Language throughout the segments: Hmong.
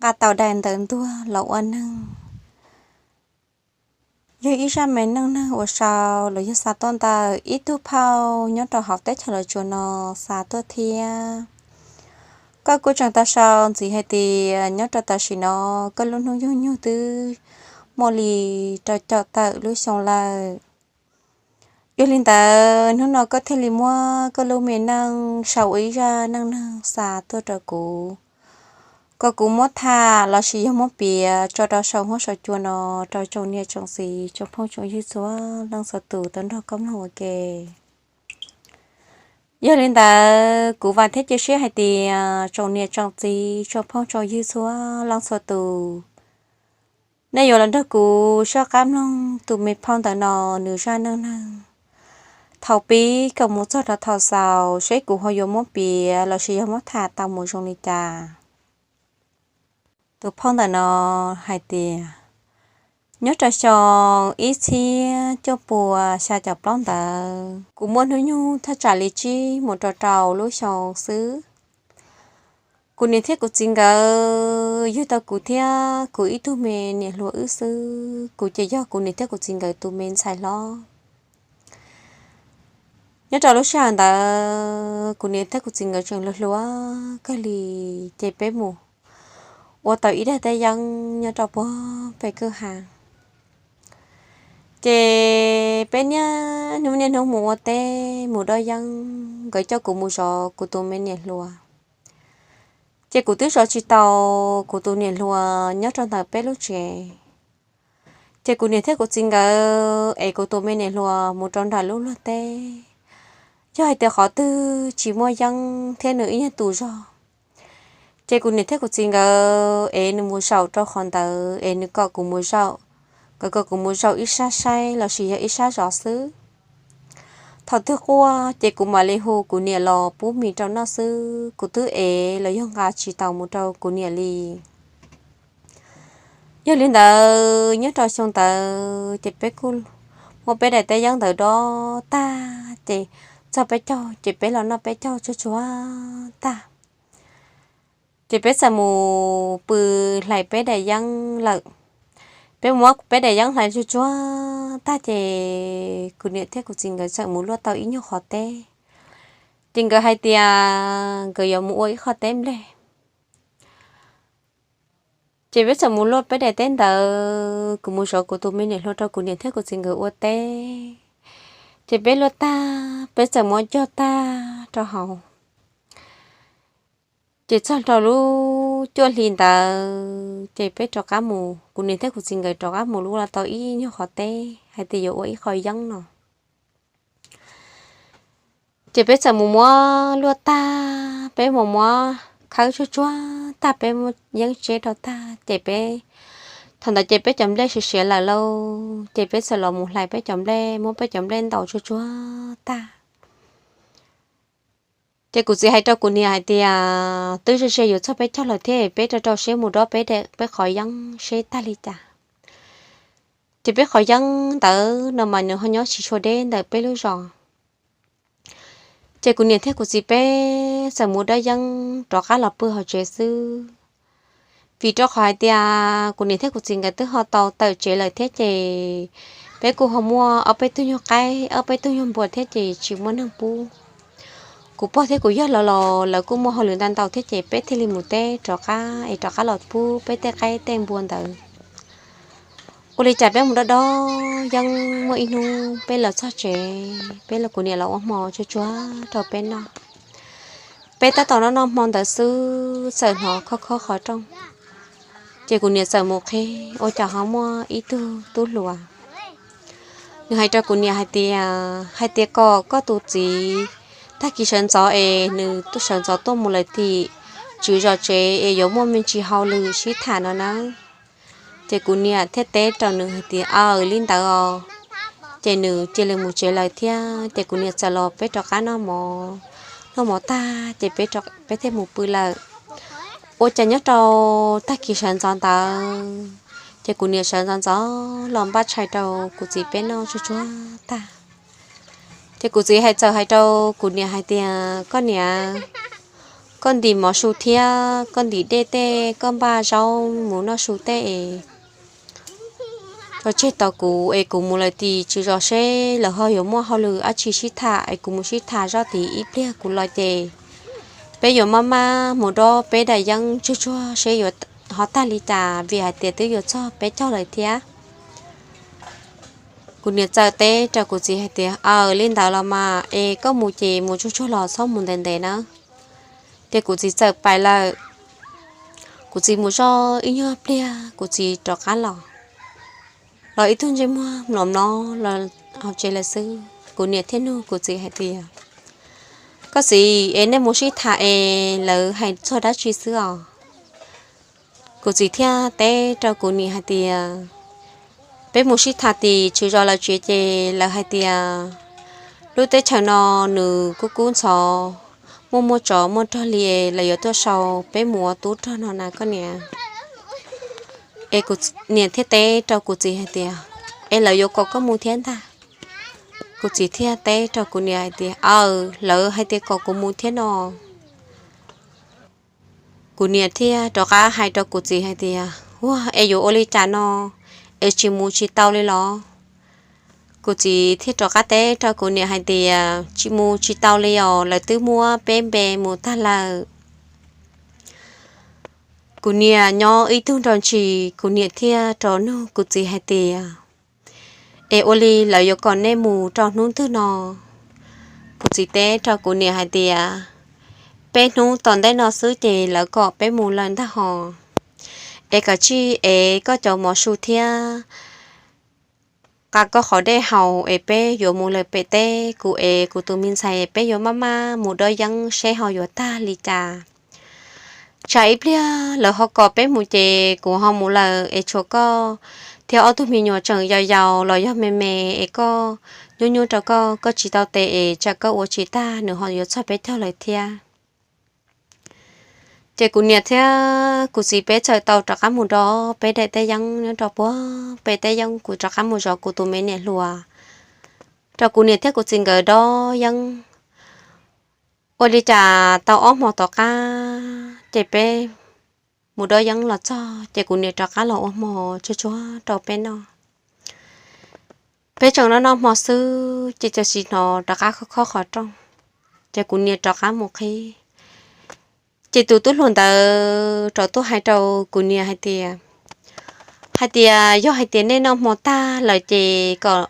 nqa tau daim ntawv ntuag los ua neeg. Yog ib zaj me neej neeg uas sau los yog xa tuaj ntawm ib tug phauj nyob rau hauv teb chaws Los Tsuas no xa tuaj thiab. Koj kuj tseem tau sau ntxiv hais tias nyob rau tam sim no koj lub hnub nyoog nyoog twb muaj li rau caum tawm lub xyoo lawm. Yog li ntawd hnub no koj thiaj li muab koj lub me neej sau ua ib zaj neej neeg xa tuaj rau kuv, kom kuv muab tham los sis yog muab piav tso rau saum huab saum cua no rau tsoom niam tsoom txiv tsoom phooj tsoom ywg txhua leej txhua tus tau nrog koj mloog ua ke. Yog li ntawd kuv vam thiab cia siab hais tias tsoom niam tsoom txiv tsoom phooj tsoom ywg txhua leej txhua tus, nej yuav los nrog kuv soj qab mloog tus me phauj ntawm no nws zaj neej neeg thaum pib kom mus txog rau thaum xaus seb kuv ho yuav muab piav los sis yog muab tham tau mus zoo li cas. Tus phauj ntawm no hais tias, nyob rau xyoo ib txhiab cuaj pua xya caum plaub ntawd kuv muaj hnub nyoog thaj tsam li tsib mus rau rau lub xyoo xwb. Kuv niam thiab kuv txiv nkawd yug tau kuv thiab kuv ib tug me niam hluas wb xwb, kuv ces yog kuv niam thiab kuv txiv nkawd tus me ntxhais hlob. Nyob rau lub sij hawm ntawd kuv niam thiab kuv txiv nkawd tseem hluas hluas kawg li, ces peb mus ua tau ib daim teb yeeb nyob rau puag pem kwj ha. Ces peb niaj hnub niaj hnub mus ua teb mus dob yeeb, nkawd coj kuv mus zov kuv tus me niam hluas. Ces kuv twb zov tsis tau kuv tus niam hluas nyob rau ntawm peb lub tsev. Ces kuv niam thiab kuv txiv nkawd es kuv tus me niam hluas mus rau nram lub luag teb, yog hais tias qhov twg tsis muaj yeeb thiab nws ib nyuag tus zog, ces kuv niam thiab kuv txiv nkawd es nws mus zaum rau qhov ntawd es nws kom kuv mus zaum, nkawd kom kuv mus zaum ib sab saib los sis yog ib sab zov xwb. Thaum twg quaj ces kuv mam li hu kuv niam los pub mis rau noj xwb, kuv twb ev los yog nqa tsis tau mus rau kuv niam li. Yog li ntawd nyob rau xyoo ntawd ces peb kuj muab peb daim teb yeeb ntawd dob tag ces txog peb caug ces peb los noj peb caug tsuag tsuag tag. Ces peb txawm mus pw hlais peb daim yeeb lawm. Peb mus muab peb daim yeeb hlais tsuag tsuag tag ces kuv niam thiab kuv txiv nkawd txawm mus luaj tau ib nyuag qhov teb. Ces nkawd hais tias nkawd yuav mus ua ib qho teb nplej. Ces peb txawm mus luaj peb daim teb ntawd, kuv mus zov kuv tus me niam hluas rau kuv niam thiab kuv txiv nkawd ua teb. Ces peb luaj tag peb txawm muab cog tag rau hauv. Ces txog rau lub cuaj hli ntawd ces peb rov qab mus, kuv niam thiab kuv txiv nkawd rov qab mus luaj tau ib nyuag qhov teb hais tias yuav ua ib qho yeeb no. Ces peb txawm mus muab luaj tag, peb mus muab khawb tsuag tsuag tag, peb muab yeeb tseb rau tag ces peb, thaum ntawd ces peb cov nplej siav siav lawm lauj, ces peb txawm los mus hlais peb cov nplej, muab peb cov nplej ntaus tsuag tsuag tag. Ces kuv txiv hais rau kuv niam hais tias twb ze ze yuav txog peb caug lawm thiab, peb rau rau siab mus dob peb, peb qhov yeeb seb tag li cas. Ces peb qhov yeeb ntawd no mas nws ho nyob tsis tshua deb ntawm peb lub zos. Ces kuv niam thiab kuv txiv peb txawm mus dob yeeb rov qab los pw hauv tsev xwb. Vim rau qhov hais tias kuv niam thiab kuv txiv nkawd twb ho tau tawm tsev lawm thiab ces peb kuj ho muaj ob peb tug nyuag qaib ob peb tug nyuag npua thiab ces tsis muaj neeg pub. Kuv pog thiab kuv yawg los los lawv kuj muaj hauj lwm ntau ntau thiab ces peb thiaj li mus teb rov qab es rov qab los pub peb tej qaib tej npua ntawd. Ua li cas peb mus dob dob yeeb muaj ib hnub peb los txog tsev, peb los kuv niam los ua hmo tsuag tsuag rau peb noj. Peb tab tom noj noj hmo ntawd xwb txawm hnov khob khob qhov rooj. Ces kuv niam txawm mus qhib ua cas ho muaj ib tug tub hluas. Nws hais rau kuv niam hais tias, hais tias kom koj tus txiv tag kis sawv ntxov es nws sawv ntxov tuaj mus lawm tim tswv zos tsev es yuav muaj me ntsis hauj lwm sib tham no nawb. Ces kuv niam thiaj teb rau nws hais tias, aws, li ntawd os. Ces nws cia li mus tsev lawm thiab ces kuv niam txawm los peb rov qab noj mov. Noj mov tag ces peb, peb thiaj mus pw lawm. Ua cas nyob rau tag kis sawv ntxov ntawd ces kuv niam sawv ntxov ntxov los npaj tshais rau kuv txiv peb noj tsuag tsuag tag. Ces kuv txiv hais, txawm hais rau kuv niam hais tias, koj niam, koj ntim mov su thiab koj ntim dej tej, koj npaj zaub mus noj su tej es tso tseg tos kuv es kuv mus lawm tim tswv zos seb lawv ho yuav muaj hauj lwm dab tsi sib tham es kuv mus sib tham zoj tid ib pliag kuv los ces peb yuav maj maj mus dob peb daim yeeb tsuag tsuag seb yuav ho tag li cas vim hais tias twb yuav txog peb caug lawm thiab. Kuv niam txawm teb rau kuv txiv hais tias, Aws, li ntawd los mas es koj mus ces mus tsuag tsuag los txhob mus ntev ntev nawb. Ces kuv txiv txawm pais lawm. Kuv txiv mus zoj ib nyuag pliag kuv txiv rov qab los, los ib tug ntsej muag mlom mlob los hauv tsev lawm xwb. Kuv niam thiaj nug kuv txiv hais tias, Koj txiv, es nej mus sib tham es lawv hais txog dab tsi xwb os? Kuv txiv thiaj teb rau kuv niam hais tias, Peb mus sib tham tim tswv zos lawv tsev ces lawv hais tias lub teb chaws no nws kub kub ntxhov, muaj muaj tsov muaj rog li es lawv yuav tuaj sau peb mus ua tub rog no na koj niam. Es kuv niam thiaj teb rau kuv txiv hais tias, Es lawv yuav kom koj mus thiab ntag? Kuv txiv thiaj teb rau kuv niam hais tias, Aws, lawv hais tias kom kuv mus thiab no. Kuv niam thiaj rov qab hais rau kuv txiv hais tias, Ua es yuav ua li cas no, es tsis mus tsis tau li los? Kuv txiv thiaj rov qab teb rau kuv niam hais tias, Tsis mus tsis tau li os, lawv twb muab peb npe mus tag lawm. Kuv niam nyob ib tug nrog ntsis, kuv niam thiaj rov nug kuv txiv hais tias, Es ua li lawv yuav kom nej mus rau hnub twg no? Kuv txiv teb rau kuv niam hais tias, Peb hnub tom ntej no xwb ces lawv kom peb mus lawm ntag hos. Es kav tsij ev koj cov mov su thiab qa koj qhov dej haus es peb yuav mus lawm pem teb. Kuv es kuv tus me ntxhais peb yuav maj maj mus dob yeeb seb ho yuav tag li cas. Tsam ib pliag lawv ho kom peb mus ces kuv ho mus lawm es tshuav koj thiab ob tug me nyuam tseem yau yau los yog me me es koj nyuaj nyuaj rau koj, koj tsis tau tes es tsam koj ua tsis tag nws ho yuav txog peb caug lawm thiab. Ces kuv niam thiab kuv txiv peb txawm tau rov qab mus dob peb daim teb yeeb nyob rau puag pem teb yeeb, kuv rov qab mus zov kuv tus me niam hluas, rau kuv niam thiab kuv txiv nkawd dob yeeb. Ua li cas tau ob hmo tom qab ces peb mus dob yeeb los txog ces kuv niam rov qab los ua hmo tsuag tsuag rau peb noj. Peb tseem noj noj hmo xwb ces txawm sim hnov rov qab khob khob qhov rooj, ces kuv niam rov qab mus qhib. Ces tus tub hluas ntawd rov tuaj hais rau kuv niam hais tias, hais tias, Yog hais tias nej noj hmo tag lawm ces kom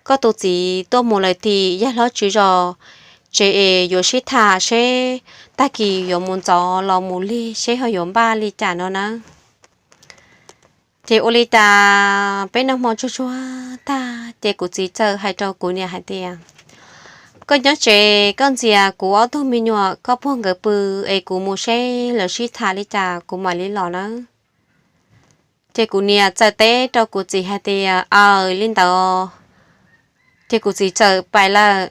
koj tus txiv tuaj mus lawm tim yawg hlob tswv zos tsev es yuav sib tham seb tag kis yuav mus ntxov los mus lig seb ho yuav npaj li cas no na. Ces ua li cas peb noj hmo tsuag tsuag tag ces kuv txiv txawm hais rau kuv niam hais tias, Koj nyob tsev koj ntxias kuv ob tug me nyuam koj puag nkawd pw es kuv mus seb lawv sib tham li cas kuv mam li los nawb. Ces kuv niam txawm teb rau kuv txiv hais tias, Aws, li ntawd. Ces kuv txiv txawm pais lawm.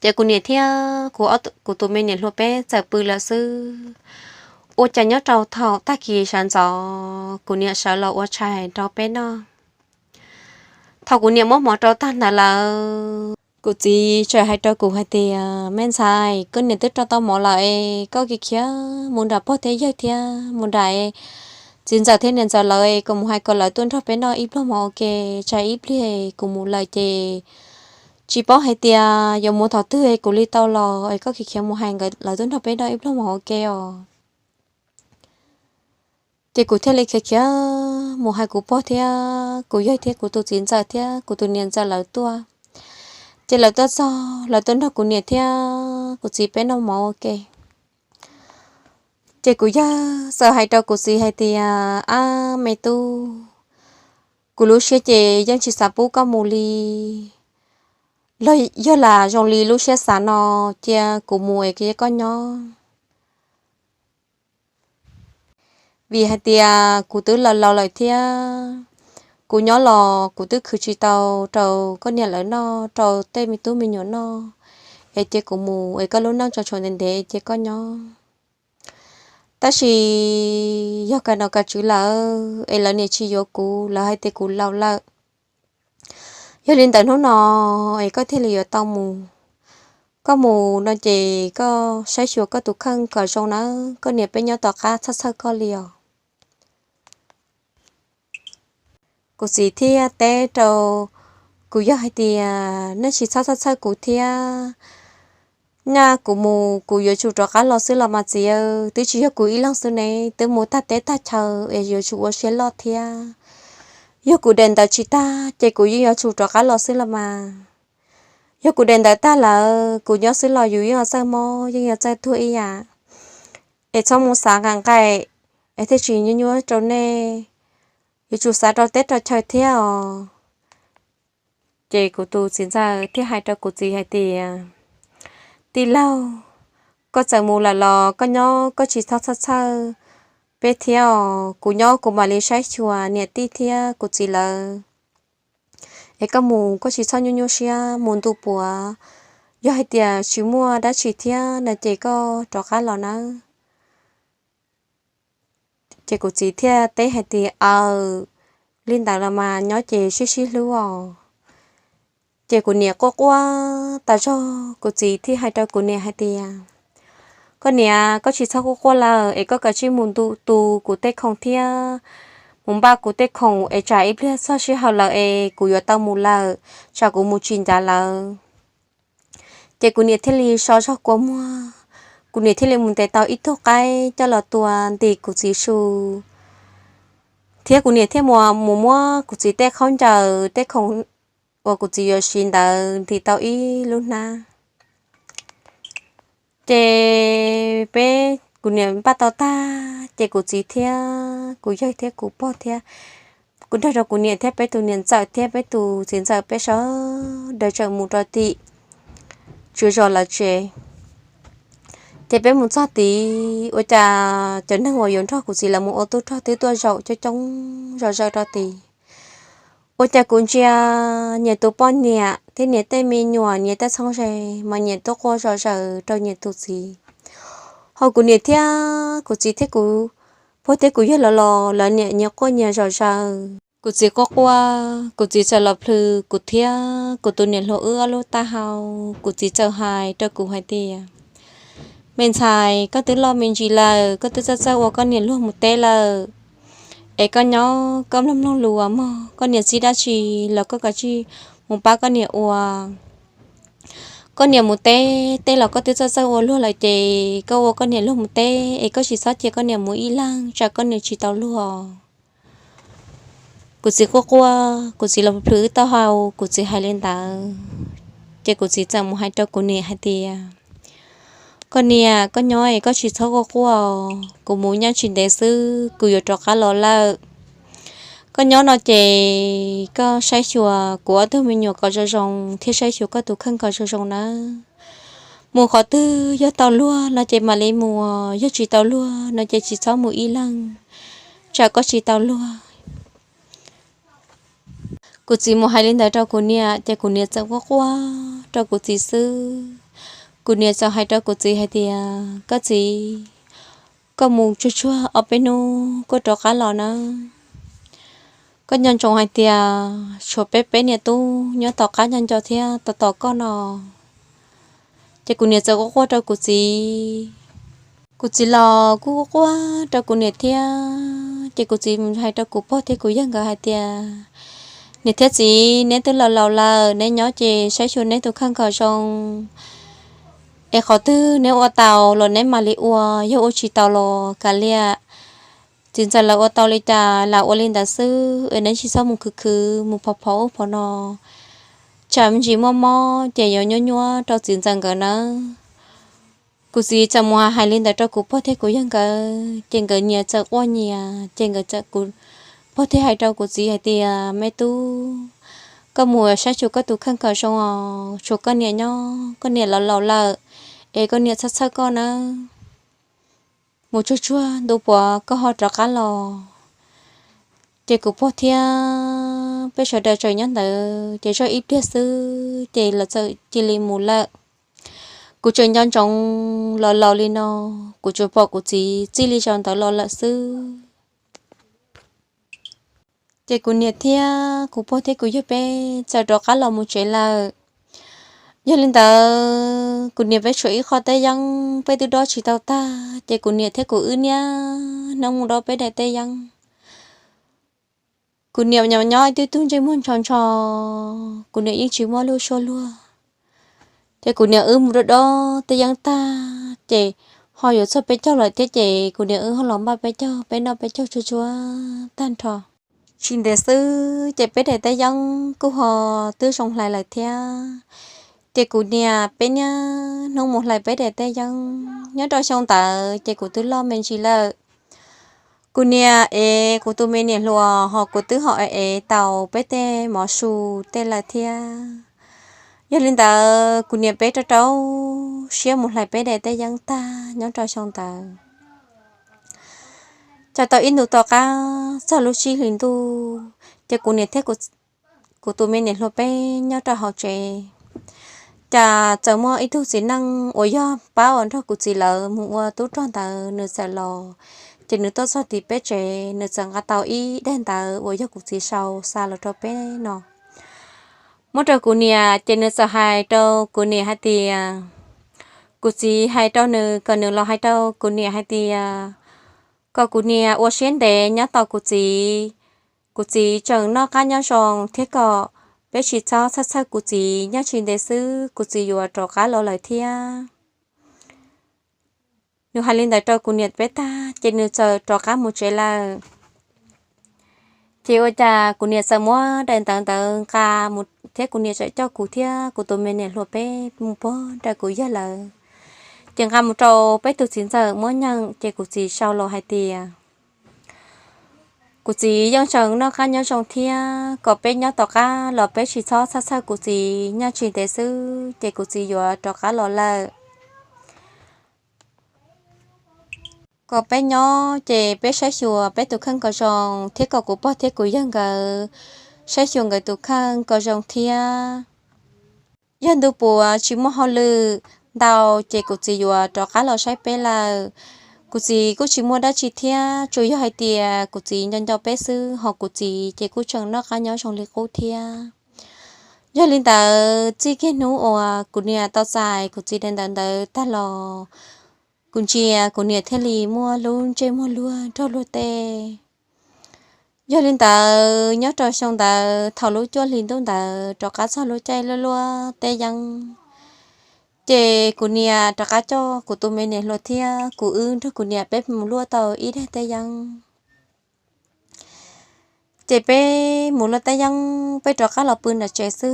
Ces kuv niam thiab kuv, kuv tus me niam hluas peb txawm pw lawm xwb. Ua cas nyob rau thaum tag kis sawv ntxov kuv niam sawv los ua tshais rau peb noj. Thaum kuv niam muab hmo rau tag ntawd lawm, kuv txiv txawm hais rau kuv hais tias, Me ntxhais, koj niam twb rau tau hmo lawm es koj khiav khiav mus nram pog thiab yawg thiab mus nram txiv ntxawm thiab niam ntxawm lawv es koj mus hais kom lawv tuaj nrog peb noj ib pluag mov ua ke, tsam ib pliag kuv mus lawm ces tsis paub hais tias yuav mus thaum twg es kuv li tau los es koj khiav khiav mus hais lawv tuaj nrog peb noj ib pluag mov ua ke os. Ces kuv thiaj li khiav khiav mus hais kuv pog thiab kuv yawg thiab kuv tus txiv ntxawm thiab kuv tus niam ntxawm lawv tuaj. Ces lawv tuaj txog lawv tuaj nrog kuv niam thiab kuv txiv peb noj mov ua ke. Ces kuv yawg txawm hais rau kuv txiv hais tias, Ab me tub, kuv lub siab ces yeej tsis xav pub koj mus li. Los yog lam zoo li lub siab xav no, cia kuv mus es cia koj nyob. Vim hais tias kuv twb laus laus lawm thiab, kuv nyob los kuv twb khwv tsis tau rau koj niam lawv noj, rau tej me tub me nyuam noj, es cia kuv mus es koj lub neej tso tshuav ntev ntev cia koj nyob. Tab sis yog kav nom kav tswv lawm es lawv niam tsis yuav kuv, lawv hais tias kuv laus lawm. Yog li ntawd hnub no es koj thiaj li yuav tau mus. koj mus no ces koj saib xyuas koj tus kheej kom zoo nawb, koj niam peb nyob tom qab txhob txhawj koj li os. Kuv txiv thiaj teb rau kuv yawg hais tias, nej tsis txhob txhawj txhawj kuv thiab, nyaj kuv mus kuv yuav tsum rov qab los xwb los mas txiv, twb tsis yog kuv ib leeg xwb ne, twb mus tag teb tag chaw es yuav tsum ua siab loj thiab. Yog kuv daim ntawv tsis tag ces kuv yeej yuav tsum rov qab los xwb los mas. Yog kuv daim ntawv tag lawm kuv nyob xwb los yus yeej yuav txawj mob yeej yuav txawj tuag ib yam. Es txhob mus xav nqaim nqaim, es thiaj tsis nyuaj nyuaj rau nej. Yuav tsum xav rau teb rau chaw thiab os. Ces kuv tus txiv ntxawm thiaj hais rau kuv txiv hais tias, tij laug, koj txawm mus lawm los koj nyob koj tsis txhob txhawj txhawj peb thiab os, kuv nyob kuv mam li saib xyuas niam tij thiab kuv txiv lawv. Es koj mus koj tsis txhob nyuaj nyuaj siab, mus ntu puav, yog hais tias tsis muaj dab tsi thiab no ces koj rov qab los nawb. Ces kuv txiv thiaj teb hais tias, aw, li ntawd los mas nyob ces sib sib hlub os. Ces kuv niam quaj quaj tas zog, kuv txiv thiaj hais rau kuv niam hais tias, koj niam, koj tsis txhob quaj quaj lawm es koj kav tsij mus ntu tu kuv tej khoom thiab, mus npaj kuv tej khoom es tsam ib pliag txog sij hawm lawm es kuv yuav tau mus lawm, tsam kuv mus tsis ncav lawv. Ces kuv niam thiaj li so zog kua muag, kuv niam thiaj li mus ntes tau ib tug qaib coj los tua ntim kuv txiv su, thiab kuv niam thiaj mus muab kuv txiv tej khaub ncaws tej khoom uas kuv txiv yuav siv ntawd ntim tau ib lub hnab. Ces peb kuv niam npaj tau tag ces kuv txiv thiab kuv yawg thiab kuv pog thiab kuv nrog rau kuv niam thiab peb tus niam ntxawm thiab peb tus txiv ntxawm peb sawv daws txawm mus rau tim tswv zos lawv tsev. Ces peb mus txog tid ua cas cov neeg uas yuav nrog kuv txiv lawv mus ua tub rog twb tuaj zaum coob coob zom zaws rau tid. Ua cas kuv ntsia nyias tus poj niam thiab nyias tej me nyuam nyias tej txheeb ze mas nyias tuaj quaj zom zaws rau nyias tus txiv. Ho kuv niam thiab kuv txiv thiab kuv pog thiab kuv yawg los los lawv niam nyias quaj nyias zom zaws. Kuv txiv quaj quaj, kuv txiv txawm los plhws kuv thiab kuv tus niam hluas wb ob lub taub hau, kuv txiv txawm hais rau kuv hais tias, me ntxhais, koj twb loj me ntsis lawm, koj twb txawj txawj ua koj niam luag mus teb lawm, es koj nyob koj mloog mloog lus mog, koj niam txib dab tsi los koj kav tsij mus pab koj niam ua. Koj niam mus teb teb los koj twb txawj txawj ua luag lawm ces koj ua koj niam luag mus teb es koj tsis txhob cia koj niam mus ib leeg tsam koj niam tsis tau luag. Kuv txiv quaj quaj, kuv txiv los plhws wb taub hau, kuv txiv hais li ntawd, ces kuv txiv txawm mus hais rau kuv niam hais tias, koj niam, koj nyob es koj tsis txhob quaj quaj, kuv mus nyob tsis ntev xwb kuv yuav rov qab los lawm. Koj nyob no ces koj saib xyuas kuv ob tug me nyuam kom zoo zoo thiab saib xyuas koj tus kheej kom zoo zoo nawb. Mus qhov twg yog tau luag no ces mam li mus, yog tsis tau luag no ces tsis txhob mus ib leeg, tsam koj tsis tau luag. Kuv txiv mus hais li ntawd rau kuv niam ces kuv niam txawm quaj quaj rau kuv txiv xwb. Kuv niam txawm hais rau kuv txiv hais tias, koj txiv, koj mus tsuag tsuag ob peb hnub koj rov qab los nawb. Koj nco ntsoov hais tias tshuav peb peb niam tub nyob tom qab nco nco thiab tos tos koj no. Ces kuv niam txawm quaj quaj rau kuv txiv. Kuv txiv los kuj quaj quaj rau kuv niam thiab, ces kuv txiv mus hais rau kuv pog thiab kuv yawg nkawd hais tias, niam thiab txiv, neb twb laus laus lawm, neb nyob ces saib xyuas neb tus kheej kom zoo, es qhov twg neb ua tau los neb mam li ua, yog ua tsis tau los kav liam. Txiv ntxawm lawv ua tau li cas lam ua li ntawd xwb, es neb tsis txhob mus khwv khwv mus phov phov ub phov no, tsam me ntsis muaj mob ces yuav nyuaj nyuaj rau txiv ntxawm nkawd nawb. Kuv txiv txawm mus hais li ntawd rau kuv pog thiab kuv yawg nkawd, ces nkawd nyias txawm quaj nyias, ces nkawd txawm, kuv pog thiaj hais rau kuv txiv hais tias, me tub, koj mus saib xyuas koj tus kheej kom zoo os, tshuav koj niam nyob, koj niam laus laus lawm, es koj niam txhawj txhawj koj nawb. Mus tsuag tsuag ntu puav koj ho rov qab los. Ces kuv pog thiab peb sawv daws tseem nyob ntawd ces zoj ib pliag xwb ces lawv txawm cia li mus lawm. Kuv tseem nco ntsoov los laus li no, kuv tsuas pom kuv txiv txij li zaum ntawd los lawm xwb. Ces kuv niam thiab kuv pog thiab kuv yawg peb txawm rov qab los mus tsev lawm. Yog li ntawd kuv niam peb tshuav ib qho teb yeeb peb twb dob tsis tau tag, ces kuv niam thiab kuv wb niaj hnub mus dob peb daim teb yeeb. Kuv niam nyob nyob ib tug ntsej muag ntsho ntsho, kuv niam yeej tsis muaj lub suab luag. Ces kuv niam wb mus dob dob teb yeeb tag ces ho yuav txog peb caug lawm thiab, ces kuv niam wb ho los npaj peb caug, peb noj peb caug tsuag tsuag tag nrho. Tsis ntev xwb ces peb daim teb yeeb kuj ho twb zoo hlais lawm thiab. Ces kuv niam peb niaj hnub mus hlais peb daim teb yeeb. Nyob rau xyoo ntawd ces kuv twb loj me ntsis lawm. Kuv niam ev kuv tus me niam hluas ho kuv twb ho ev tau peb tej mov su tej lawm thiab. Yog li ntawd kuv niam peb rau rau siab mus hlais peb daim teb yeeb tag nyob rau xyoo ntawd. Ces tau ib ntu tom qab txog lub tsib hlis ntuj, ces kuv niam thiab kuv tus me niam hluas peb nyob rau hauv tsev, ces txawm muaj ib tug txiv neej uas yog pab uas nrog kuv txiv lawv mus ua tub rog ntawd nws txawm los. Ces nws tuaj txog tim peb tsev, nws txawm nqa tau ib daim ntawv uas yog kuv txiv sau xa los rau peb no muab rau kuv niam. Ces nws txawm hais rau kuv niam hais tias, kuv txiv hais rau nws kom nws los hais rau kuv niam hais tias kom kuv niam ua siab ntev nyob tos kuv txiv, kuv txiv tseem noj qab nyob zoo thiab kom peb tsis txhob txhawj txhawj kuv txiv, nyob tsis ntev xwb kuv txiv yuav rov qab los lawm thiab. Nws hais li ntawd rau kuv niam peb tag ces nws txawm rov qab mus tsev lawm. Ces ua cas kuv niam txawm muab daim ntawv ntawd nqa mus thiab kuv niam txawm coj kuv thiab kuv tus me niam hluas peb mus pog nrog kuv yawg lawv. Ces nqa mus rau peb tus txiv ntxawm muab nyeem, ces kuv txiv sau los hais tias, kuv txiv yeej tseem noj qab nyob zoo thiab kom peb nyob tom qab los peb tsis txhob txhawj txhawj kuv txiv, nyob tsis ntev xwb ces kuv txiv yuav rov qab los lawm. Kom peb nyob ces peb saib xyuas peb tus kheej kom zoo thiab kom kuv pog thiab kuv yawg nkawd saib xyuas nkawd tus kheej kom zoo thiab. Yog ntu puav tsis muaj hauj lwm ntau ces kuv txiv yuav rov qab los saib peb lawm. Kuv txiv kuj tsis muaj dab tsi thiab, tsuas yog hais tias kuv txiv nco nco peb xwb, ho kuv txiv ces kuj tseem noj qab nyob zoo li qub thiab. Yog li ntawd txij kiag hnub uas kuv niam tau txais kuv txiv daim ntawv ntawd tag los, kuv ntsia kuv niam thiaj li muaj lub ntsej muag luag nrog luag teb. Yog li ntawd nyob rau xyoo ntawd thaum lub cuaj hli ntuj ntawd rov qab txog lub caij luaj luaj teb yeeb, ces kuv niam rov qab coj kuv tus me niam hluas thiab kuv wb nrog kuv niam peb mus luaj tau ib daim teb yeeb. Ces peb mus luaj teb yeeb peb rov qab los pw nram tsev xwb.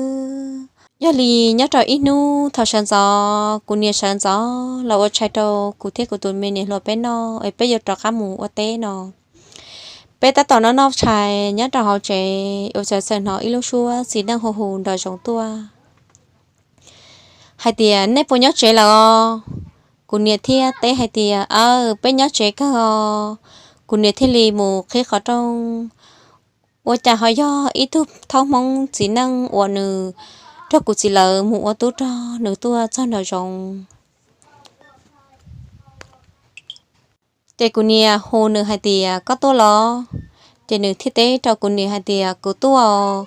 Yog li nyob rau ib hnub thaum sawv ntxov kuv niam sawv ntxov los ua tshais rau kuv thiab kuv tus me niam hluas peb noj es peb yuav rov qab mus ua teb no. Peb tab tom noj noj tshais nyob rau hauv tsev ua cas txawm hnov ib lub suab txiv neej hu hu nraum zoov tuaj hais tias, nej puas nyob tsev lawm os? Kuv niam thiaj teb hais tias, aw, peb nyob tsev kawg os. Kuv niam thiaj li mus qhib qhov rooj, ua cas ho yog ib tug thaub Hmoob txiv neej uas nws nrog kuv txiv lawv mus ua tub rog nws tuaj txog nraum zoov. Ces kuv niam hu nws hais tias, koj tuaj los? Ces nws thiaj teb rau kuv niam hais tias, kuv tuaj.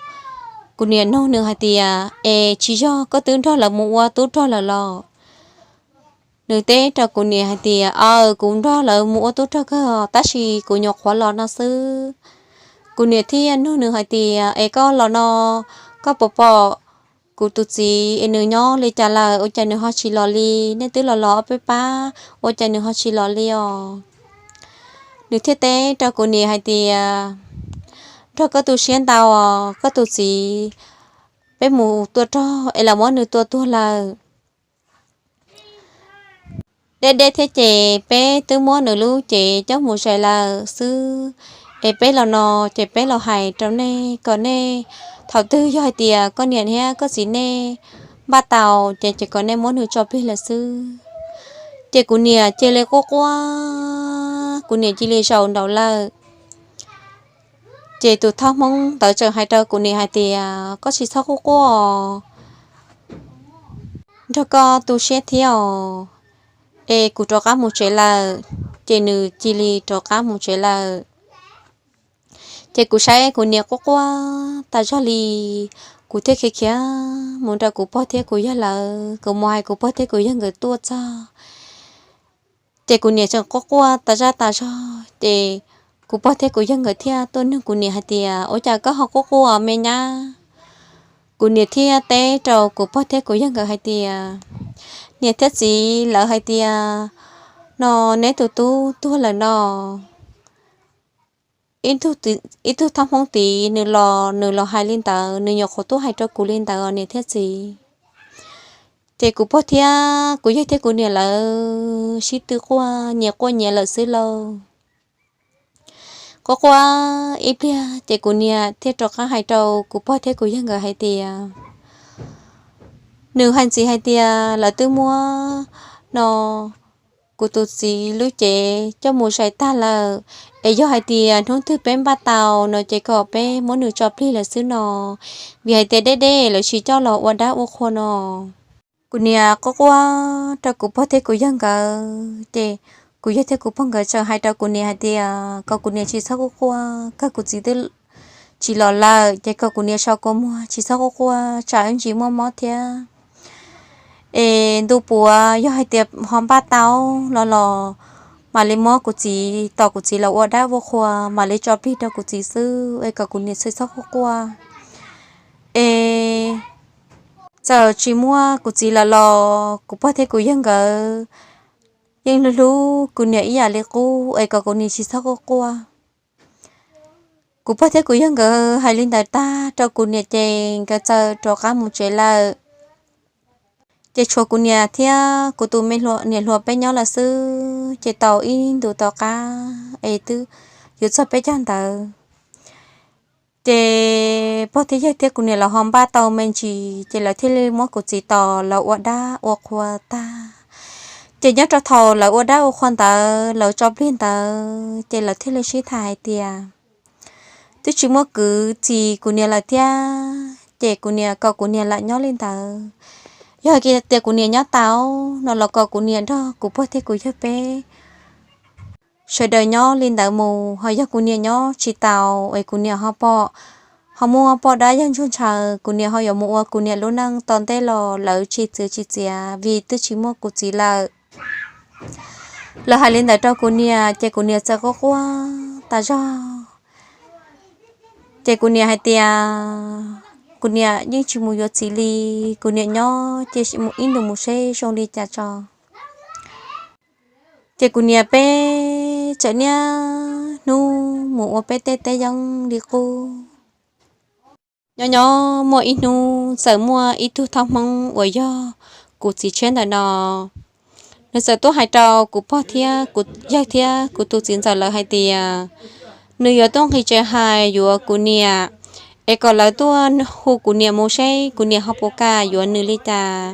Kuv niam nug nws hais tias, es tsis yog koj twb nrog lawv mus ua tub rog lawm los? Nws teb rau kuv niam hais tias, aw, kuv nrog lawv mus ua tub rog kawg tab sis kuv nyuam qhuav los no xwb. Kuv niam thiaj nug nws hais tias, es koj los no koj puas pom kuv tus txiv es nws nyob li cas lawm, ua cas nws ho tsis los li? Nej twb los los ob peb pab ua cas nws ho tsis los li os? Nws thiaj teb rau kuv niam hais tias, nrog koj tu siab ntau os, koj tus txiv peb mus tua rog es los muab nws tua tuag lawm. Deb deb thiab ces peb twb muab nws lub cev coj mus zais lawm xwb. Es peb los no ces peb los hais rau nej kom nej, thaum twg yog hais tias koj niam thiab koj txiv nej npaj tau ces, ces kom nej muab nws tso plig lawm xwb. Ces kuv niam cia li quaj quaj, kuv niam cia li zaum nraud lawm. Ces tus thaub Hmoob ntawd tseem hais rau kuv niam hais tias, koj tsis txhob quaj quaj os, nrog koj tu siab thiab os, es kuv rov qab mus tsev lawm. Ces nws cia li rov qab mus tsev lawm. Ces kuv saib kuv niam quaj quaj tas zog li, Kuv thiaj khiav khiav mus nrog kuv pog thiab kuv yawg lawv, kuv mus hais kuv pog thiab kuv yawg nkawd tuaj txog, ces kuv niam tseem quaj quaj tas zaj tas zog. Ces kuv pog thiab kuv yawg nkawd thiaj tuaj nug kuv niam hais tias, Ua cas koj ho quaj quaj me nyab? Kuv niam thiaj teb rau kuv pog thiab kuv yawg nkawd hais tias, Niam thiab txiv, lawv hais tias no neb tus tub tuag lawm no. Ib tug thab Hmoob tid nws los, nws los hais li ntawd, nws nyuam qhuav tuaj hais rau kuv li ntawd niam thiab txiv. Ces kuv pog thiab kuv yawg thiab kuv niam lawv sib tw quaj nyias quaj nyias lawm xwb lauj. Quaj quaj ib pliag ces kuv niam thiaj rov qab hais rau kuv pog thiab kuv yawg nkawd hais tias, Nws hais ntxiv hais tias lawv twb muab no kuv tus txiv lub cev coj mus zais tag lawm, es yog hais tias hnub twg peb npaj tau no ces kom peb muab nws tso plig lawm xwb no, vim hais tias deb deb lawv tsis coj los ua dab ua qhua no. Kuv niam quaj quaj rau kuv pog thiab kuv yawg nkawd ces kuv yawg thiab kuv pog nkawd txawm hais rau kuv niam hais tias kom kuv niam tsis txhob quaj quaj, kawg kuv txiv twb tsis los lawm ces kom kuv niam so kua muag tsis txhob quaj quaj tsam ib ntsis muaj mob thiab. Es ntu puav yog hais tias ho npaj tau los los mam li muab kuv txiv, tos kuv txiv los ua dab ua qhua mam li tso plig rau kuv txiv xwb, es kom kuv niam tsis txhob quaj quaj. Es txawm tsis muaj kuv txiv lawm los kuv pog thiab kuv yawg nkawd yeej hlub hlub kuv niam ib yam li qub, es kom kuv niam tsis txhob quaj quaj. Kuv pog thiab kuv yawg nkawd hais li ntawd tag rau kuv niam ces nkawd txawm rov qab mus tsev lawm. Ces tshuav kuv niam thiab kuv tus me niam hluas peb nyob lawm xwb. Ces tau ib ntus tom qab es twb yuav txog peb caug ntawd, ces pog thiab yawg thiab kuv niam lawv ho npaj tau me ntsis, ces lawv thiaj li muab kuv txiv tos lawv ua dab ua qhua tag. Ces nyob rau thaum lawv ua dab ua qhua ntawd, lawv tso plig ntawd, ces lawv thiaj li sib tham hais tias, twb tsis muaj kwv txis kuv niam lawm thiab, ces kuv niam kom kuv niam lam nyob li ntawd. Yog hais tias kuv niam nyob tau no los kom kuv niam nrog kuv pog thiab kuv yawg peb sawv daws nyob li ntawd mus, ho yog kuv niam nyob tsis tau es kuv niam ho pom, ho muaj poj dab yog ntsuag ntshaw, kuv niam ho yuav mus ua kuv niam lub neej tom ntej los lawv tsis txwv tsis txiav vim twb tsis muaj kuv txiv lawm. Lawv hais li ntawd rau kuv niam ces kuv niam txawm quaj quaj tas zog. Ces kuv niam hais tias kuv niam yeej tsis mus yuav txiv li, kuv niam nyob ces mus ib ntus mus seb zoo li cas tso. Ces kuv niam peb txawm niaj hnub mus ua peb tej teb yeeb li qub. Nyob nyob muaj ib hnub txawm muaj ib tug thab Hmoob uas yog kuv txiv tshiab ntawm no, nws txawm tuaj hais rau kuv pog thiab kuv yawg thiab kuv tus txiv ntxawm lawv hais tias nws yuav tuaj nqis tsev hais yuav kuv niam, es kom lawv tuaj hu kuv niam mus seb kuv niam ho puas kam yuav nws li cas.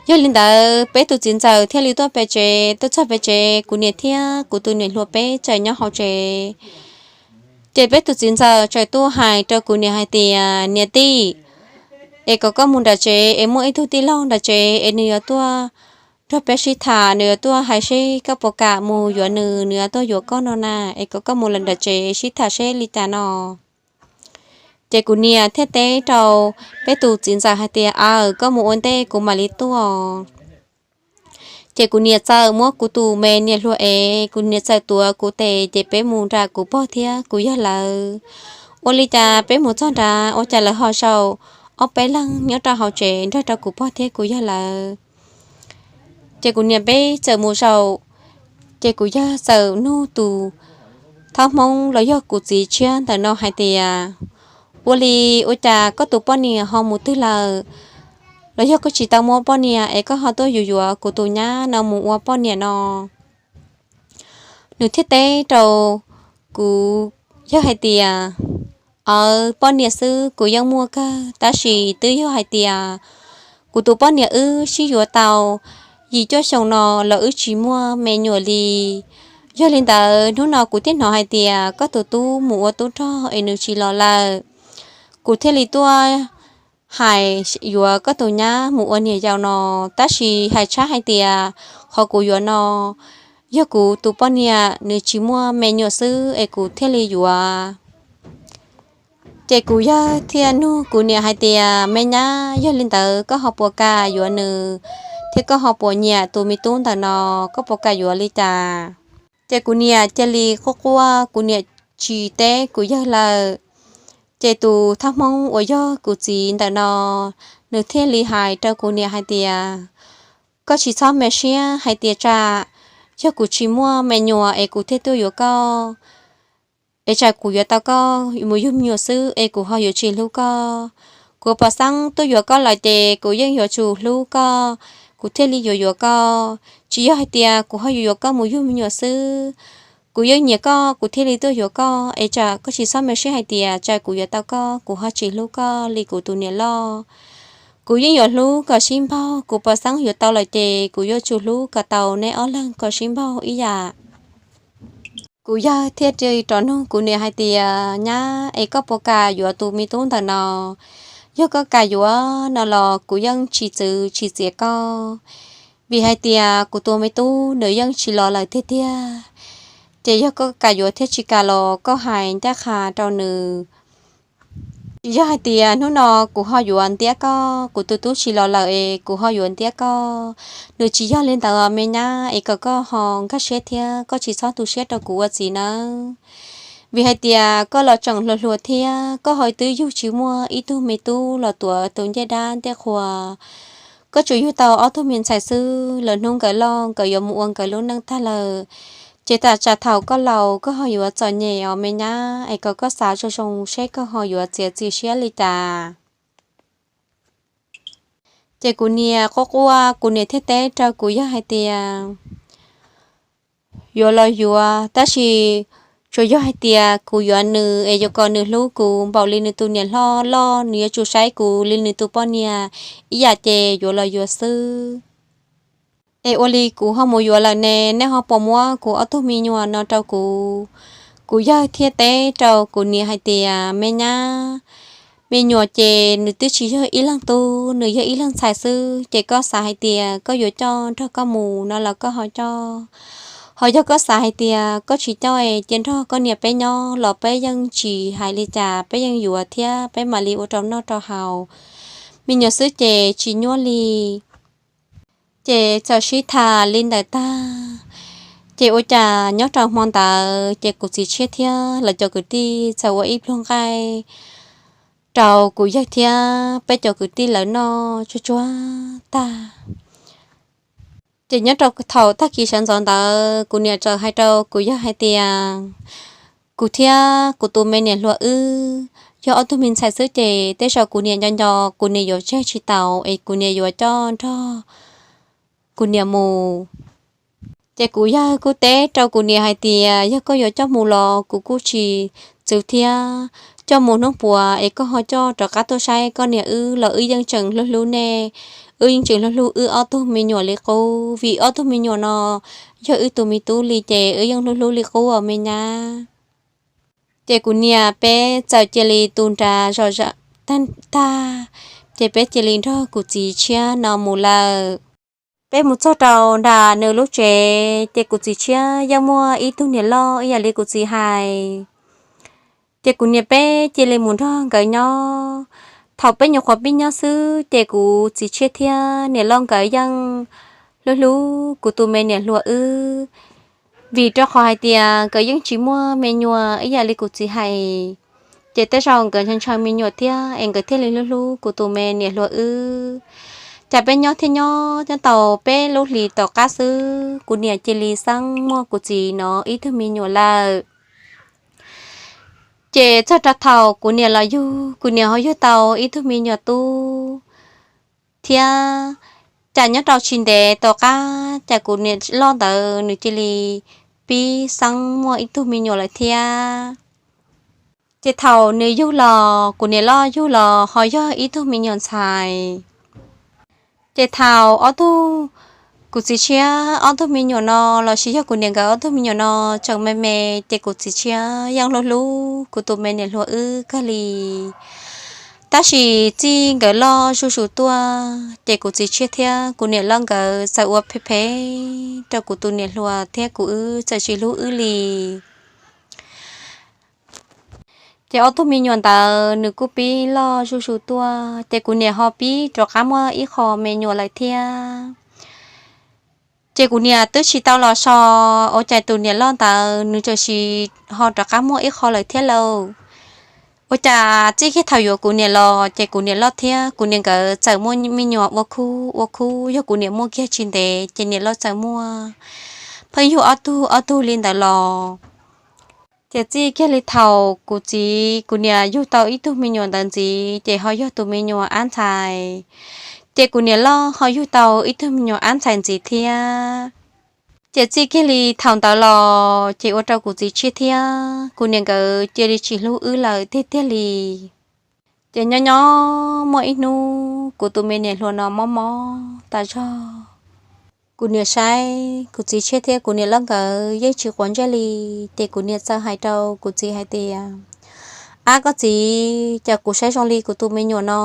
Yog li ntawd peb tus txiv ntxawm thiaj li tuaj pem tsev. Tuaj txog pem tsev kuv niam thiab kuv tus niam hluas peb txawm nyob hauv tsev. Ces peb tus txiv ntxawm txawm tuaj hais rau kuv niam hais tias, Niam tij, es kom koj mus nram tsev es muaj ib tug tij laug nram tsev es nws yuav tuaj nrog peb sib tham, nws yuav tuaj hais seb koj puas kam mus yuav nws, nws yuav tuaj yuav koj no na, es kom koj mus lawm nram tsev sib tham seb li cas no. Ces kuv niam thiaj teb rau peb tus txiv ntxawm hais tias, Aws, koj mus ua ntej, kuv mam li tuaj. Ces kuv niam txawm muab kuv tus me niam hluas es kuv niam txawm tuav kuv tes ces peb mus nram kuv pog thiab kuv yawg lawv. Ua li cas peb mus txog nrad ua cas lawv ho zaum ob peb leeg nyob rau hauv tsev nrog rau kuv pog thiab kuv yawg lawv. Ces kuv niam peb txawm mus zaum, ces kuv yawg txawm nug tus thab Hmoob los yog kuv txiv tshiab ntawm no hais tias, Ua li, ua cas koj tus poj niam ho mus twg lawm? Los yog koj tsis tau muaj poj niam es koj ho tuaj yuav yuav kuv tus nyab no mus ua poj niam no? Nws thiaj teb rau kuv yawg hais tias, Aws, poj niam xwb kuv yeej muaj kawg, tab sis twb yog hais tias kuv tus poj niam wb sib yuav tau yim cuaj xyoos no los wb tsis muaj me nyuam li. Yog li ntawd hnub no kuv thiaj hnov hais tias koj tus tub mus ua tub rog es nws tsis los lawm. Kuv thiaj li tuaj hais yuav koj tus nyab mus ua niam yau no, tab sis hais tshab hais tias qhov kuv yuav no yog kuv tus poj niam nws tsis muaj me nyuam xwb es kuv thiaj li yuav. Ces kuv yawg thiaj nug kuv niam hais tias, Me nyab, yog li ntawd koj ho puas kam yuav nws, thiab koj ho puas nyiam tus me tub ntawm no, koj puas kam yuav li cas? Ces kuv niam cia li quaj quaj, kuv niam tsis teb kuv yawg lawm. Ces tus thaj hmoob uas yog kuv txiv ntawm no, nws thiaj li hais rau kuv niam hais tias, Koj tsis txhob me siab hais tias tsam yog kuv tsis muaj me nyuam es kuv thiaj tuaj yuav koj, es tsam kuv yuav tau koj mus yug me nyuam xwb es kuv ho yuav tsis hlub koj. Kuv pom xeeb tuaj yuav koj lawm ces kuv yeej yuav tsum hlub koj, kuv thiaj li yuav yuav koj. Tsis yog hais tias kuv ho yuav yuav koj mus yug me nyuam xwb. Kuv yeej nyiam koj kuv thiaj li tuaj yuav koj, es tsam koj tsis txhob me siab hais tias tsam kuv yuav tau koj kuv ho tsis hlub koj li kuv tus niam loj. Kuv yeej yuav hlub kom sib npaug, kuv pom xeeb yuav tau lawm ces kuv yuav tsum hlub kom tau neb ob leeg kom sib npaug ib yam. Kuv yawg thiaj li rov nug kuv niam hais tias, Nyab, es koj puas kam yuav tus me tub ntawm no? Yog koj kam yuav no los kuv yeej tsis txwv tsis txiav koj, vim hais tias kuv tus me tub nws yeej tsis los lawm tiag tiag. Ces yog koj kam yuav thiab tsis kam los koj hais ncaj qha rau nws. Tsis yog hais tias hnub no kuv ho yuav ntiab koj, kuv tus tub tsis los lawm es kuv ho yuav ntiab koj. Nws tsis yog li ntawd me nyab, es kom koj ho nkag siab thiab koj tsis txhob tu siab rau kuv ua txiv nawb. Vim hais tias koj los tseem hluas hluas thiab koj ho twb yug tsis muaj ib tug me tub los tuav tus ncej dab ncej qhua. Koj tsuas yug tau ob tug me ntxhais xwb, lwm hnub nkawd loj nkawd yuav mus ua nkawd lub neej tag lawm, ces tam tsam thaum koj laus koj ho yuav txom nyem os me nyab, es kom koj xav zoo zoo seb koj ho yuav txiav txim siab li cas. Ces kuv niam quaj quaj, kuv niam thiaj teb rau kuv yawg hais tias, Yuav los yuav, tab sis tsuas yog hais tias kuv yuav nws es yuav kom nws hlub kuv npaum li nws tus niam hlob loj, nws yuav tsum saib kuv li nws tus poj niam ib yam ces yuav los yuav xwb. Es ua li kuv ho mus yuav lawm ne, nej ho puas muab kuv ob tug me nyuam no rau kuv? Kuv yawg thiaj teb rau kuv niam hais tias, Me nyab, me nyuam ces nws twb tsis yog ib leeg tub, nws yog ib leeg ntxhais xwb, ces koj xav hais tias koj yuav coj nrog koj mus no los koj ho coj. Ho yog koj xav hais tias koj tsis coj es cia nrog koj niam peb nyob los peb yeej tsis hais li cas, peb yeej yuav thiab peb mam li ua rau noj rau haus. Me nyuam xwb ces tsis nyuaj li. Ces txawm sib tham li ntawd tag, ces ua cas nyob rau hmo ntawd ces kuv txiv tshiab thiab lawv cov kwv tij txawm ua ib pluag nqaij rau kuv yawg thiab peb cov kwv tij lawv noj tsuag tsuag tag. Ces nyob rau thaum tag kis sawv ntxov ntawd kuv niam txawm hais rau kuv yawg hais tias, Kuv thiab kuv tus me niam hluas wb yog ob tug me ntxhais xwb ces tej zaum kuv niam nco nco kuv niam yuav tseg tsis taus es kuv niam yuav coj nrog kuv niam mus. Ces kuv yawg kuj teb rau kuv niam hais tias, Yog koj yuav coj mus los kuv kuj tsis txwv thiab. Coj mus hnub puas es koj ho coj rov qab tuaj saib koj niam wb los wb yeej tseem hlub hlub nej, wb yeej tseem hlub hlub wb ob tug me nyuam li qub, vim ob tug me nyuam no yog wb tus me tub li ces wb yeej hlub hlub li qub os me nyab. Ces kuv niam peb txawm cia li tu nra zom zaws tag, ces peb cia li nrog kuv txiv tshiab no mus lawm. Peb mus txog rau nram nws lub tsev ces kuv txiv tshiab yeej muaj ib tug niam loj ib yam li kuv txiv hais. Ces kuv niam peb cia li mus nrog nkawd nyob. Thaum peb nyuam qhuav pib nyob xwb ces kuv txiv tshiab thiab niam loj nkawd yeej hlub hlub kuv tus me niam hluas wb, vim rau qhov hais tias nkawd yeej tsis muaj me nyuam ib yam li kuv txiv hais. Ces tej zaum nkawd ntshaw ntshaw me nyuam thiab es nkawd thiaj li hlub hlub kuv tus me niam hluas wb. Cas peb nyob thiab nyob nyob tau peb lub hlis tom qab xwb kuv niam cia li xeeb muaj kuv txiv no ib tug me nyuam lawm. Ces txog rau thaum kuv niam los yug, kuv niam ho yug tau ib tug me nyuam tub thiab. Cas nyob rau tsis ntev tom qab cas kuv niam loj ntawd nws cia li pib xeeb muaj ib tug me nyuam lawm thiab. Ces thaum nws yug los, kuv niam loj yug los ho yog ib tug me nyuam ntxhais. Ces thaum ob tug, kuv txiv tshiab ob tug me nyuam no lossis yog kuv niam nkawd ob tug me nyuam no tseem me me, ces kuv txiv tshiab yeej hlub hlub kuv tus me niam hluas wb kawg li. Tab sis txij nkawd loj zuj zus tuaj ces kuv txiv tshiab thiab kuv niam loj nkawd txawm ua phem phem rau kuv tus niam hluas thiab kuv wb txawm tsis hlub wb li. Ces ob tug me nyuam ntawd nws kuj pib loj zuj zus tuaj, ces kuv niam ho pib rov qab muaj ib qho me nyuam lawm thiab. Ces kuv niam twb tsis tau los so, ua cas tus niam loj ntawd nws txawm sis ho rov qab muaj ib qho lawm thiab lauj. Ua cas txij kiag thaum yuav kuv niam los ces kuv niam loj thiab kuv niam nkawd txawm muaj me nyuam ua khub ua khub, yog kuv niam muaj kiag tsis ntev ces niam loj txawm muaj, pheej yug ob tug ob tug li ntawd los. Ces txij kiag li thaum kuv txiv kuv niam yug tau ib tug me nyuam ntawd ntxiv ces ho yog tus me nyuam ab ntxhais, ces kuv niam loj ho yug tau ib tug me nyuam ab ntxhais ntxiv thiab. Ces txij kiag li thaum ntawd los ces ua rau kuv txiv tshiab thiab kuv niam nkawd cia li tsis hlub wb lawm tiag tiag li. Ces nyob nyob muaj ib hnub kuv tus me niam hluas no mob mob tas zog, kuv niam saib kuv txiv tshiab thiab kuv niam loj nkawd yeej tsis quav ntsej li, ces kuv niam txawm hais rau kuv txiv hais tias, Ab koj txiv, cas kuv saib zoo li kuv tus me nyuam no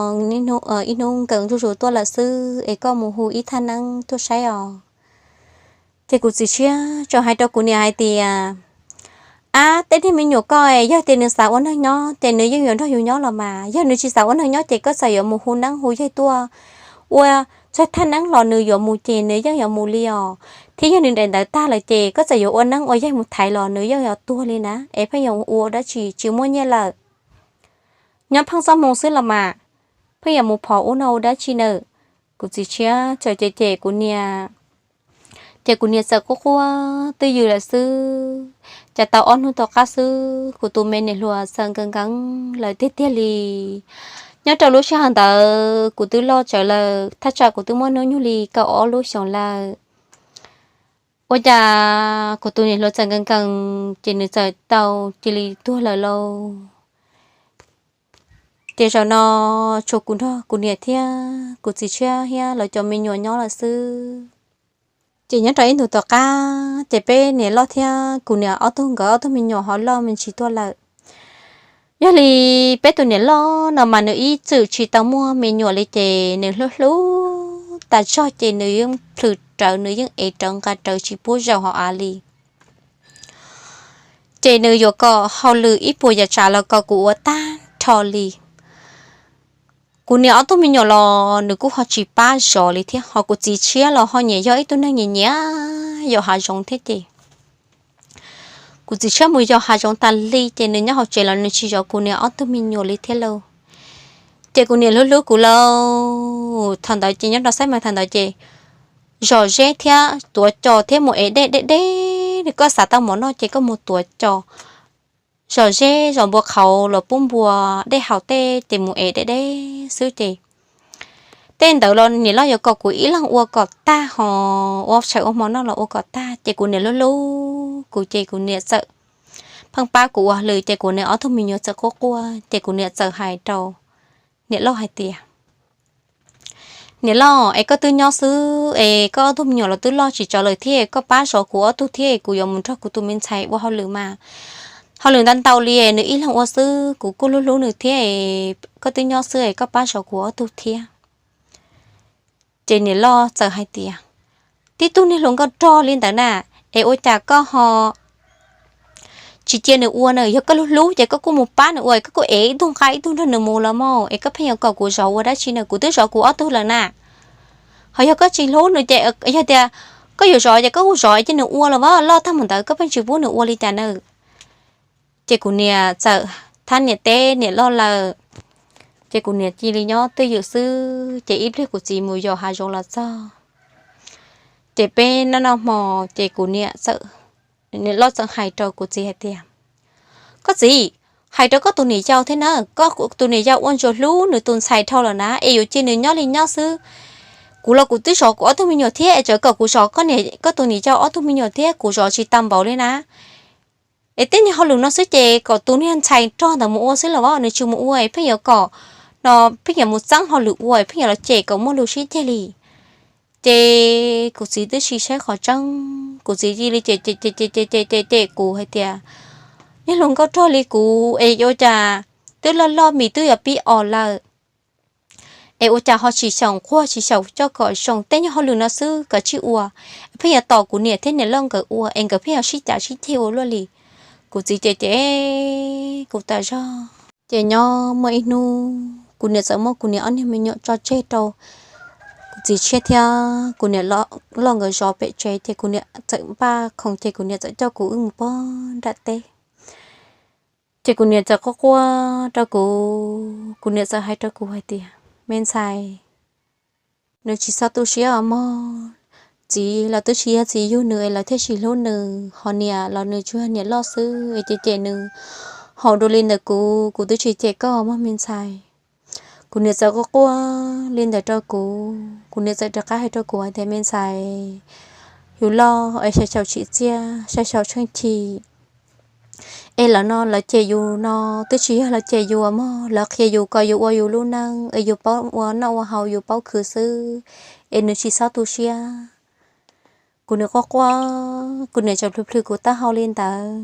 ib hnub nkees zuj zus tuaj lawm xwb, es koj mus hu ib thaj neeb tuaj saib os. Ces kuv txiv tshiab txawm hais rau kuv niam hais tias, Ab, tej niag me nyuam koj yog tias nws xav ua neeg nyob ces nws yeej yuav nrog yus nyob los mas, yog nws tsis xav ua neeg nyob ces koj txawm yuav mus hu neeb hu yaig tuaj ua txog thaj neeb los nws yuav mus ces nws yeej yuav mus li os. Thiab yog nws daim ntawv tag lawm ces koj txawm yuav ua neeb ua yaig mus thaiv los nws yeej yuav tuag li na, es pheej yuav ua dab tsi, tsis muaj nyiaj lawm, nyob pheej txoj hmoo xwb los mas, pheej yuav mus phov ub no ua dab tsi nawb. Kuv txiv tshiab txawm cem cem kuv niam, ces kuv niam txawm quaj quaj twj ywm lawm xwb. Ces tau ob hnub tom qab xwb kuv tus me niam hluas txawm nkees nkees lawm tiag tiag li. Nyob rau lub sij hawm ntawd kuv twb loj tsawv lawm, thaj tsam kuv twb muaj hnub nyoog li kaum ob lub xyoos lawm. Ua cas kuv tus niam hluas txawm nkees nkees ces nws txawm tau cia li tuag lawm lauj. Ces zaum no tsuas kuv nrog kuv niam thiab kuv txiv tshiab thiab lawv cov me nyuam nyob lawm xwb. Ces nyob rau ib ntus tom qab ces peb niam loj thiab kuv niam ob tug nkawd ob tug me nyuam ho loj me ntsis tuaj lawm. Yog li peb tus niam loj no mas nws ib txwm tsis tau muaj me nyuam li ces nws hlub hlub tas zog ces nws yeej plhws rawv, nws yeej ev rawv nqa rawv tsis pub zaum hauv av li. Ces nws yuav kom hauj lwm ib puas yam tsav los kom kuv ua tag nrho li. Kuv niam ob tug me nyuam los nws kuj ho tsis pab zov li thiab, ho kuv txiv tshiab los ho nyiam yog ib tug neeg nyiam nyiam yos hav zoov thiab ces kuv txiv tshiab mus yos hav zoov tas li ces nws nyob hauv tsev los nws tsis zov kuv niam ob tug me nyuam li thiab lauj. Ces kuv niam hlub hlub kuv lauj, thaum ntawd ces nyob rau xab mas thaum ntawd ces zom zeb thiab tuav cos thiab mus ev dej deb deb, koj xav tau mov noj ces koj mus tuav cos, zom zeb zom npua qhauv los pub npua dej haus tej ces mus ev deb deb xwb ces tej ntawd los niam loj yuav kom kuv ib leeg ua kom tag, ho ua tshais ua hmo noj los ua kom tag ces kuv niam hlub hlub kuv ces kuv niam txawm pheej pab kuv ua hauj lwm ces kuv niam ob tug me nyuam txawm quaj quaj ces kuv niam txawm hais rau niam loj hais tias, Niam loj, es koj twb nyob xwb es koj ob tug me nyuam los twb loj tsis tsawg lawm thiab, koj pab zov kuv ob tug thiab, kuv yuav mus nrog kuv tus me ntxhais ua hauj lwm mas hauj lwm ntau ntau li, nws ib leeg ua xwb kuv kuj hlub hlub nws thiab, koj twb nyob xwb es koj pab zov kuv ob tug thiab. Ces niam loj txawm hais tias, Tib tug niag hluas nkauj rog li ntawd na, es ua cas koj ho tsis cia nws ua na? Yog koj hlub hlub ces koj kuj mus pab nws ua, koj kuj ev ib tug nqa ib tug nrog nws mus los mas, es koj pheej yuav kom kuv zov ua dab tsi na? Kuv twb zov kuv ob tug lawm na. Ho yog koj tsis hlub nws ces yog tias koj yuav zov ces koj kuj zov cia nws ua los mas, loj tag mus ntawd koj pheej tsis pub nws ua li cas na? Ces kuv niam txawm thab niam teb niam loj lawm, ces kuv niam cia li nyob twj ywm xwb. Ces ib pliag kuv txiv mus yos hav zoov los txog, ces peb noj noj hmo, ces kuv niam txawm, niam loj txawm hais rau kuv txiv hais tias, Koj txiv, hais rau koj tus niam yau thiab na, koj tus niam yau ua ntsuas hlub nws tus ntxhais dhau lawm na, es yuav cia nws nyob li nyob xwb. Kuv los kuv twb zov kuv ob tug me nyuam thiab, es tseem kom kuv zov koj tus niam yau ob tug me nyuam thiab, kuv zov tsis tau npaum li na. Es tej niag hauj lwm no xwb ces kom tus niag ntxhais rog ntawd mus ua xwb los as, nws tsis mus ua es pheej yuav kom, no pheej yuav mus txeeb hauj lwm ua es pheej yuav los cem kom muaj lus sib ceg li. Ces kuv txiv twb tsis saib qhov tseeb, kuv txiv cia li cem cem cem cem cem cem kuv hais tias, Niag hluas nkauj rog li kuv es ua cas twb loj loj mis twb yuav pib os lawm, es ua cas ho tsis xyaum nquag tsis xyaum coj kom zoo, tej nyuag hauj lwm no xwb koj tsis ua, pheej yuav tos kuv niam thiab niam loj nkawd ua es nkawd pheej yuav sib cav sib ceg ua luaj li. Kuv txiv ces cem kuv tas zog. Ces nyob muaj ib hnub kuv niam txawm muab kuv niam ob niag me nyuam tso tseg rau kuv txiv tshiab thiab kuv niam loj nkawd zov pem tsev, ces kuv niam txawm npaj khoom ces kuv niam txawm coj kuv wb mus pog nram teb. Ces kuv niam txawm quaj quaj rau kuv, kuv niam txawm hais rau kuv hais tias, me ntxhais, nws tsis txhob tu siab os mog. Txiv los twb tsis yog txiv yug nws es lawv thiaj tsis hlub nws, ho niam los nws tsuas yog niam loj xwb es cem cem nws. Haum dua li ntawd kuv, kuv twb tsis cem koj mog me ntxhais. Kuv niam txawm quaj quaj li ntawd rau kuv, kuv niam txawm rov qab hais rau kuv hais tias, me ntxhais, yus loj es sai xyaum tsim txiaj, sai xyaum tsheej chim. Es lawv no lawv cem yus no twb tsis yog lawv cem yus mog, lawv qhia yus kom yus ua yus lub neej es yus paub ua noj ua haus yus paub khwv xwb, es nws tsis txhob tu siab. Kuv niam quaj quaj, kuv niam tseem plhws plhws kuv taub hau li ntawd.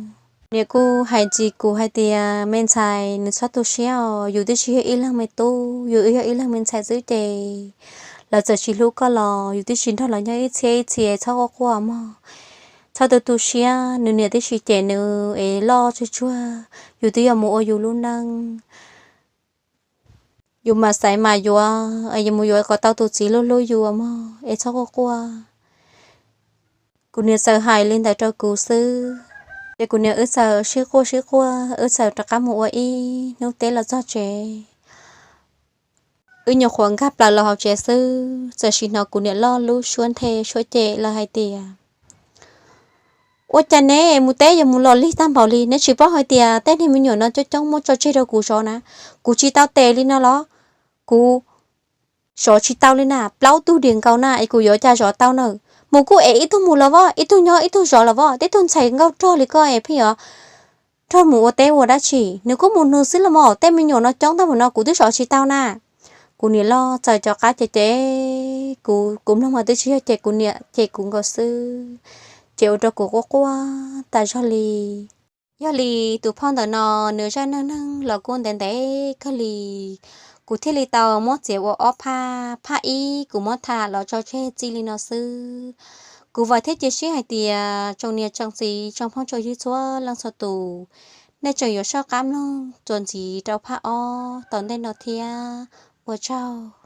Niam kuj hais ntxiv kuv hais tias, me ntxhais, nws txhob tu siab os, yus twb tsis yog ib leeg me tub, yus yog ib leeg me ntxhais xwb ces lawv txawm tsis hlub koj los yus twb tsis nrog lawv nyob ib txhiab ib txhis, txhob quaj quaj mog. Txhob tu tu siab, nws niam twb tsis cem nws es loj tsuag tsuag, yus twb yuav mus ua yus lub neej. Yus mam xaiv mas yuav, es yus mus yuav kom tau tus txiv hlub hlub yus mog, es txhob quaj quaj. Kuv niam txawm hais li ntawd rau kuv xwb, ces kuv niam wb txawm sib quaj sib quaj, wb txawm rov qab mus ua ib hnub teb los txog tsev. Wb nyuam qhuav nkag plaws los hauv tsev xwb, txawm sim hnov kuv niam loj lub suab nthe suab cem lawm hais tias, ua cas neb mus teb yuav mus los lig tag npaum li, neb tsis paub hais tias tej niag me nyuam no coob coob muab tso tseg rau kuv zov na, kuv tsis tau tes li no los? Kuv zov tsis tau li na, plaub tug diam nkaus na es kuv yuav cas zov tau na? Mus kuj es ib tug mus los voj, ib tug nyob ib tug zov los voj, tej tug ntxhais nkauj rog li koj es pheej yuav rog mus ua teb ua dab tsi? Nws kuj mus nws xwb los mas, tej me nyuam no coob tag npaum no kuv twb zov tsis tau na. Kuv niam loj txawm cov qab ces ces kuv, kuv mloog mas twb tsis yog ces kuv niam ces kuv nkaus xwb, ces ua rau kuv quaj quaj tas zog li. Yog li tus phauj ntawm no nws zaj neeg neeg los kuj ntev ntev kawg li, kuv thiaj li tau muab txiav ua ob phaj. Phaj ib kuv muab tham los tso tseg txij li no xwb. Kuv vam thiab cia siab hais tias tsoom niam tsoom txiv tsoom phooj tsoom ywg txhua leej txhua tus, nej tseem yuav soj qab mloog txuas ntxiv rau phaj ob tom ntej no thiab. Ua tsaug.